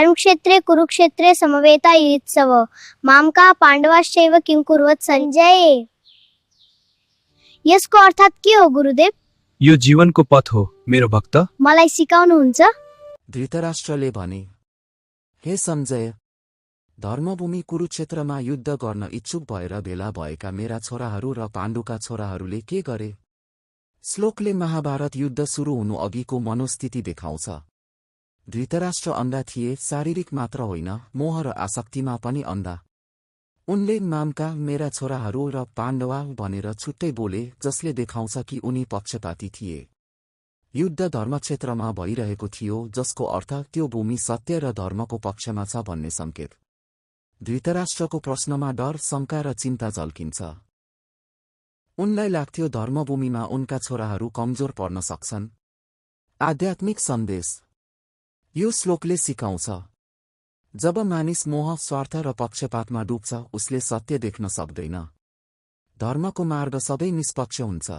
धर्मक्षेत्रे कुरुक्षेत्रे समवेतायुत्सव मामका पाण्डवाश्चैव किं कुर्वत् संजय। यसको अर्थात के हो गुरुदेव? यो जीवनको पथ हो मेरो भक्त। मलाई सिकाउनुहुन्छ? धृतराष्ट्रले भने, हे सञ्जय, धर्मभूमि कुरुक्षेत्रमा युद्ध गर्न इच्छुक भएर भेला भएका मेरा छोराहरू र पाण्डुका छोराहरूले के गरे? श्लोकले महाभारत युद्ध सुरु हुनु अघिको मनोस्थिति देखाउँछ। धृतराष्ट्र अन्धा थिए, शारीरिक मात्र होइन, मोह र आसक्तिमा पनि अन्धा। उनले मामका मेरा छोराहरू र पाण्डवा भनेर छुट्टै बोले, जसले देखाउँछ कि उनी पक्षपाती थिए। युद्ध धर्मक्षेत्रमा भइरहेको थियो, जसको अर्थ त्यो भूमि सत्य र धर्मको पक्षमा छ भन्ने संकेत। धृतराष्ट्रको प्रश्नमा डर, शङ्का र चिन्ता झल्किन्छ। उनलाई लाग्थ्यो धर्मभूमिमा उनका छोराहरू कमजोर पर्न सक्छन्। आध्यात्मिक सन्देश यो श्लोकले सिकाउँछ, जब मानिस मोह, स्वार्थ र पक्षपातमा डुब्छ, उसले सत्य देख्न सक्दैन। धर्मको मार्ग सधैँ निष्पक्ष हुन्छ।